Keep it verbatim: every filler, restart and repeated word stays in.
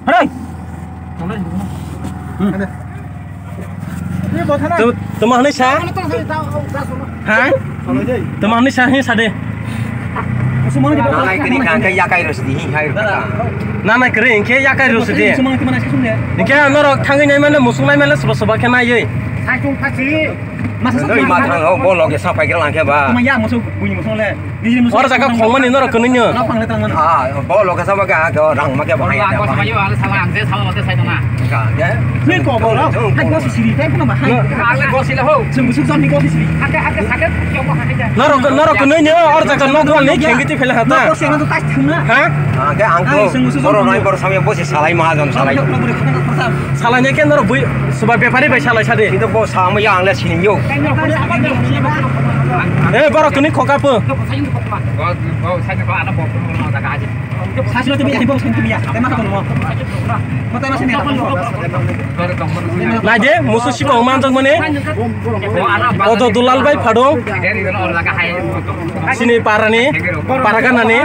Hei! Tuma hwnwi sa? Ha? Tuma hwnwi sa, hwnwi sa de. Nanai kwrwi kha, hwnkhe yakai rw sidi, hi hai rw kha. Nanai kwrwi, hwnkhe yakai rw sidi. Hwnkhe norok thangwi nai mano, musuk nai mano, soba soba khe naiwi. Masa sa. Doi ma thang, oh, bo loge sa paikhe lang khe ba. Tuma ya musuk, buini musuk le. Nini musuk. Oro jaga khongmani norok kwnwi no. Lapang le tangmani. Ah, bo loge sa ba khe, ah, khe, oh, rang ma khe ba. Ko sa yo, ale sala ang je sala mate sai tona. Ka, ya. Ni ko bo lo. Hai ko si siri, hai ko ma hai. Ale ko si le ho. Sung sung sung ni ko si siri. Hake hake hake. Norok, norok kwnwi no, oro jaga nok wal ni khengiti phela hata. Ko se no to tas thung na. Ha? Ah, khe ang ko. Boro nai boro samya bo si salai mahajon salai. Salai ne khe norok bui suba bepari bai salai sadi. Kintu bo samya ang le sini yo. Eh, borok tini khoka po. Naide, musu sikong manjak mani. Odo Dulal bai Phadong. Sini parani, paraganani.